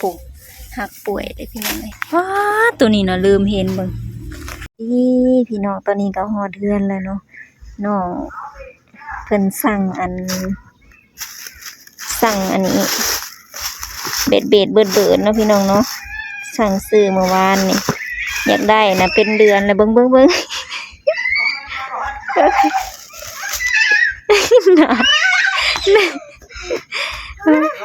ໂອ້ ຮັກປ່ວຍເດ້ພີ່ນ້ອງເອີຍ. ວ້າ ໂຕນີ້ນະ ລືມເຫັນເບິ່ງ. ນີ້ພີ່ນ້ອງ ຕອນນີ້ກໍຮອດເຮືອນແລ້ວເນາະ. ນ້ອງເພິ່ນສັ່ງອັນ ສັ່ງອັນນີ້ ເບັດເບັດເບີດເບີດເນາະພີ່ນ້ອງເນາະ. ສັ່ງຊື້ມື້ວານນີ້ ຢາກໄດ້ນະ ເປັນເດືອນແລ້ວ. ເບິ່ງ ເບິ່ງ ເບິ່ງ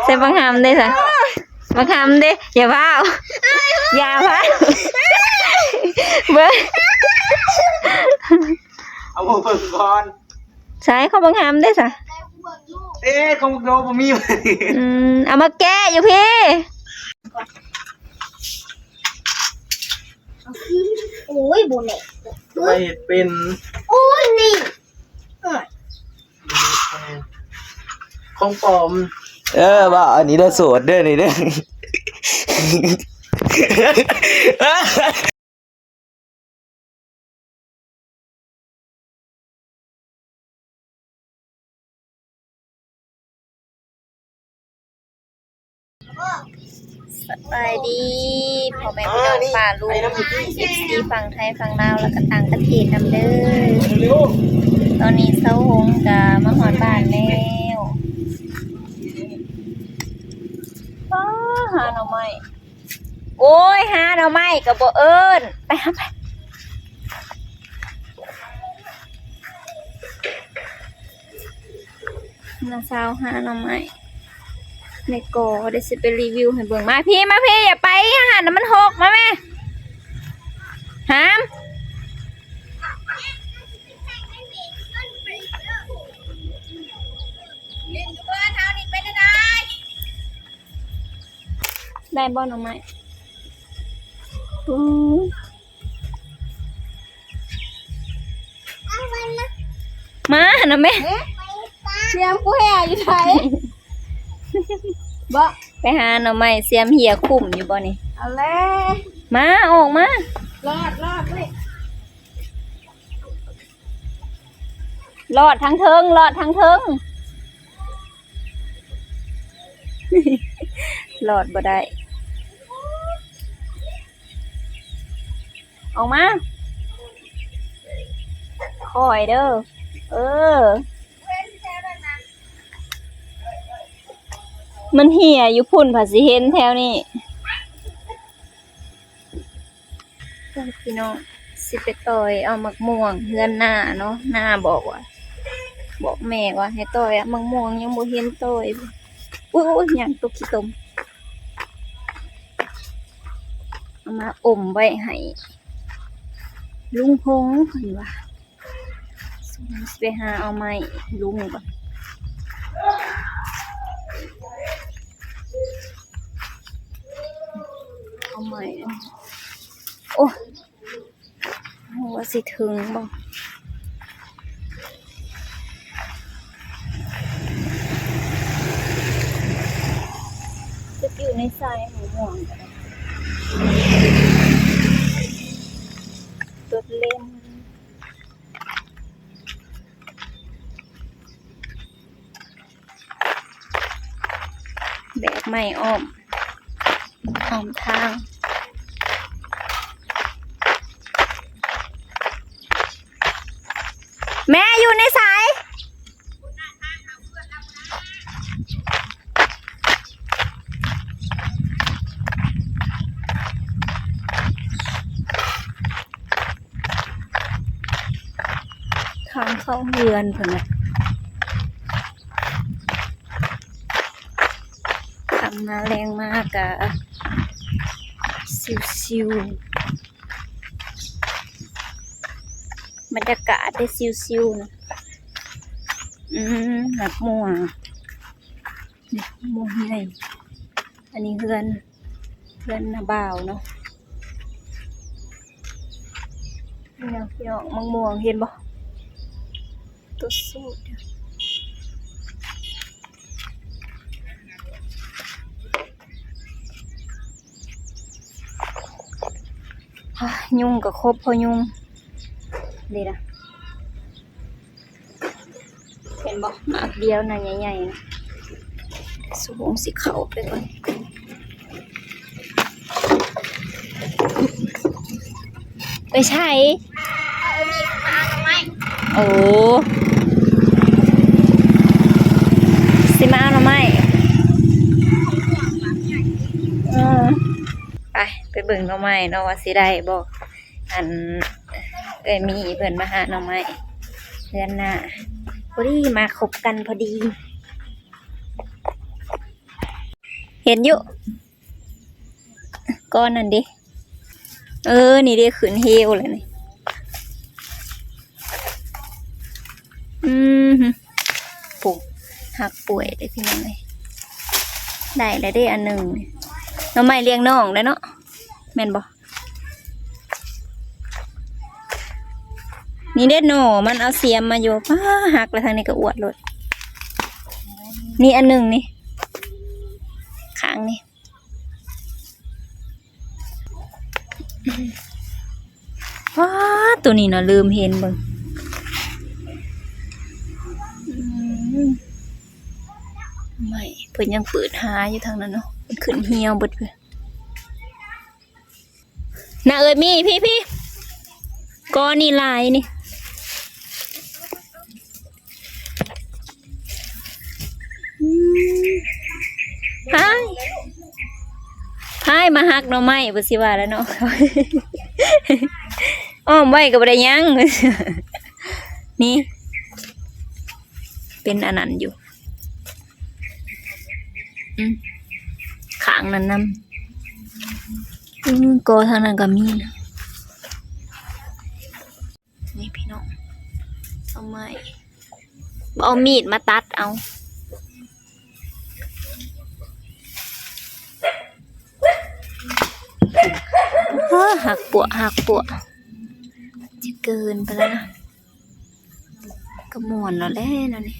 ໃສ່ບັກຫຳເດ້ຊະ ບັກຫຳເດ້. ຢ່າຟ້າວ ຢ່າຟ້າວ ເບິ່ງ ເອົາມາເບິ່ງກ່ອນ. ໃສ່ຂອງບັກຫຳເດ້ຊະ. ເອີ ຂອງບັກໂດບໍ່ມີ. ອືມ ເອົາມາແກະຢູ່ພີ້. ໂອ້ຍ ບໍ່ແນ່ ໄປເຮັດເປັນ. ໂອ້ຍ ນີ້ ຂອງປອມ. ເອີ ວ່າອັນນີ້ເດີ ໂສດເດີ ນີ້ເດີ. ສະບາຍດີພໍ່ແມ່ພີ່ນ້ອງປ້າລຸງ ເອັຟຊີຝັ່ງໄທຝັ່ງລາວ ແລ້ວກໍຕ່າງປະເທດນຳເດີ. ຕອນນີ້ຊາວຫົງກໍມາຮອດບ້ານແລ້ວ. ປ້າ ຫາໜໍ່ໄມ້. ໂອ້ຍ ຫາໜໍ່ໄມ້ກໍບໍ່ເອີ້ນ ໄປຫາ ໄປ ນ້າສາວຫາໜໍ່ໄມ້ ແມ່ກໍໄດ້ຊິໄປຣີວິວໃຫ້ເບິ່ງ. ມາພີ້ ມາພີ້ ຢ່າໄປຫັ້ນນະ ມັນຫົກ. ມາແມ່ ຫາມ ໄດ້ບໍ່ໜໍ່ໄມ້? ອື ມານະແມ່. ສຽມກູແຫ່ຢູ່ໃສ? ບໍ່ ໄປຫາໜໍ່ໄມ້ ສຽມເຫຍຄຸ້ມຢູ່ບໍ່ນີ້? ເອົາແລ້ວ ມາ ອອກມາ. ລອດ ລອດເວີຍ ລອດທາງເທິງ ລອດທາງເທິງ. ລອດບໍ່ໄດ້. ອອກມາ ຄ່ອຍເດີ. ເອີ ມັນເຫຍຢູ່ພຸ້ນ ໃຜຊິເຫັນແຖວນີ້. ພີ່ນ້ອງ ຊິໄປຕ່ອຍເອົາໝາກມ່ວງເຮືອນນ້າເນາະ. ນ້າບອກວ່າ ບອກແມ່ວ່າໃຫ້ຕ່ອຍເອົາໝາກມ່ວງ ຍັງບໍ່ເຫັນຕ່ອຍ. ໂອ້ຍ ໂອ້ຍ ຍ່າງຕົກຂີ້ຕົມ. ເອົາມາອົມໄວ້ໃຫ້ລຸງພົງ ເພິ່ນວ່າ. ຊິໄປຫາເອົາໄມ້ລຸງກ່ອນ. ເອົາໄມ້ ໂອ້ ບໍ່ຮູ້ວ່າຊິເຖິງບໍ່. ຈັກຢູ່ໃນໄຊໝາກມ່ວງກໍໄດ້ ຕົດເຫຼັ້ນ. ແບກໄມ້ອ້ອມ ອ້ອມທາງ. ແມ່ຢູ່ໃນໃສ? ທາງເຂົ້າເຮືອນພຸ້ນນະ. ຄ່ຳມາແລງມາກະຊິວໆ ບັນຍາກາດໄດ້ຊິວໆນະ. ອືມ ໝາກມ່ວງ ໝາກມ່ວງໃຫຍ່. ອັນນີ້ເຮືອນ ເຮືອນນ້າບ່າວເນາະ. ນີ້ນະພີ່ນ້ອງ ໝາກມ່ວງ ເຫັນບໍ່? ຕົວສູດ ຍຸງກໍຄົບພໍຍຸງ ນີ້ນະ. ເຫັນບໍ່? ໝາກດຽວນະ ໃຫຍ່ໆນະ. ສາວຫົງຊິເຂົ້າໄປກ່ອນ. ไปใส? โอ้ สิมาเอาหน่อไม้ เออ ไป ไปเบิ่งหน่อไม้เนาะ ว่าสิได้บ่ อัน เอื้อยมีเพิ่นมาหาหน่อไม้เฮือนน้า พอดีมาคบกันพอดี เห็นอยู่ ก้อนนั่นเด้ เออ นี่เด้ ขึ้นเฮวแล้วนี่ อืม ปุ๊บ หักป่วยเด้พี่น้องเอ้ย ได้แล้วเด้อันหนึ่ง หน่อไม้เลี้ยงน้องแล้วเนาะ แม่นบ่ นี่เด้หน่อมันเอาเสียมมาอยู่ ป๊า หักแล้ว ทางนี้ก็อวดโลด นี่อันหนึ่งนี่ ข้างนี่ ป๊า ตัวนี้นะ ลืมเห็นเบิ่ง อืม ไม่ เพิ่นยังเปิดหาอยู่ทางนั้นเนาะ เพิ่นขึ้นเหี่ยวเบิดเพิ่น น่ะเอ้ย มี พี้ พี้ กอนี่หลายนี่ อืม พาย พายมาหักหน่อไม้ บ่สิว่าแล้วเนาะ อ้อมไว้ก็บ่ได้หยัง นี่ เป็นอันนั้นอยู่ อืม ข้างนั้นนำ อืม กอทางนั้นก็มีนะ นี่พี่น้อง เอาไม้ เอามีดมาตัดเอา เฮ้อ หักปวะ หักปวะ จะเกินไปแล้วนะ ก็ม่วนแล้วแหละนั่นนี่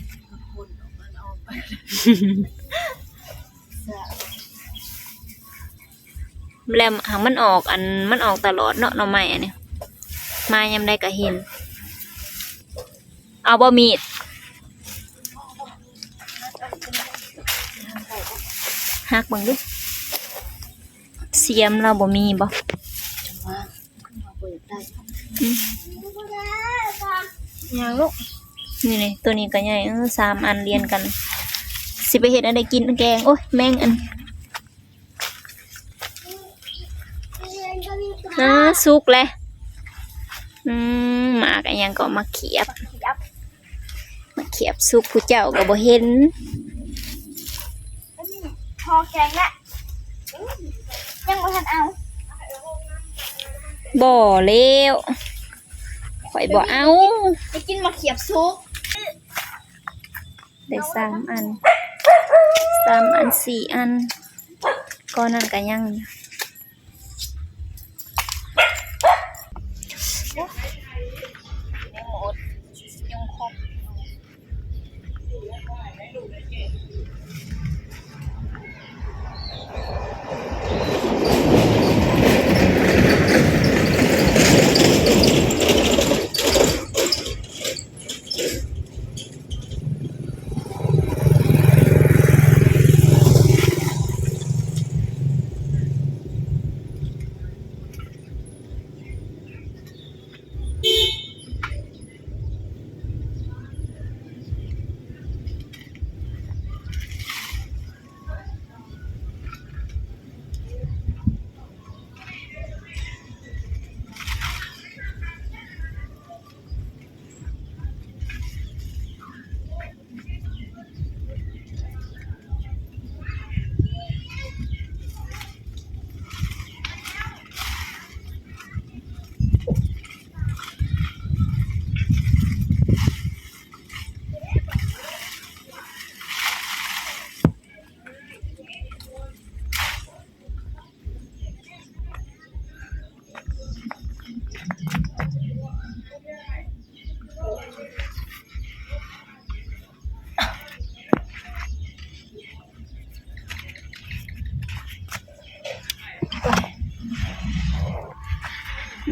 แล้วหากมันออก อัน มันออกตลอดเนาะ หน่อไม้อันนี้ มายามใดก็เห็น เอาบ่มีด หักเบิ่งดู เสียมเราบ่มีบ่ อืม หยังลูก นี่ๆ ตัวนี้ก็ใหญ่ เออ สามอันเรียงกัน สิไปเฮ็ดอันใดกิน แกง โอ๊ย แมงอัน อ่า สุกแล้ว อืม หมากอะหยังก็มาเขียบ มาเขียบสุก ผู้เจ้าก็บ่เห็น พอแกงละ ยังบ่ทันเอา บ่แล้ว ข้อยบ่เอา ไปกินหมากเขียบสุก ได้สามอัน สามอัน สี่อัน ก้อนนั้นก็ยังอยู่ ยังบ่อด ยังครบ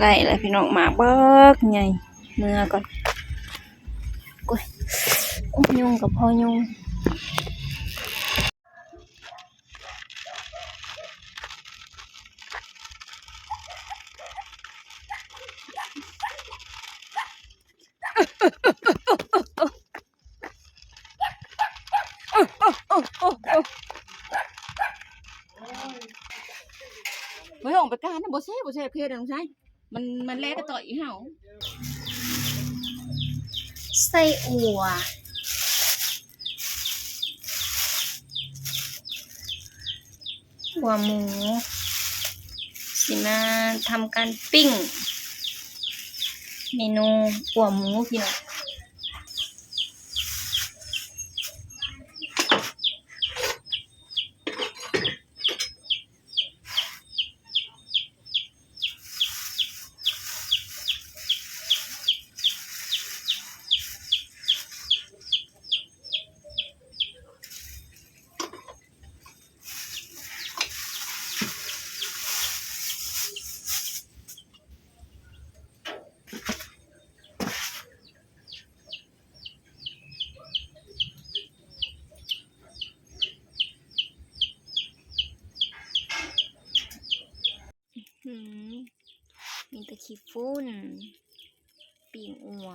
ได้แล้วพี่น้อง หมากบักใหญ่ เมือก่อน โอ๊ย โอ๊ย ยุงกับพ่อยุง เ ບໍ່ໃຫ້ອອກໄປການນະ ບໍ່ແຊບ ບໍ່ແຊບ ເຂດນະ ນ້ອງຊາຍ. ມັນ ມັນແລ່ກະຕໍ່ອີເຮົາ. ໄສ້ອົ່ວ ອົ່ວໝູ ຊິມາທຳການປີ້ງ ເມນູອົ່ວໝູພີ່ນ້ອງ. ອືມ ມີແຕ່ຂີ້ຝຸ່ນ. ປີ້ງອົ່ວ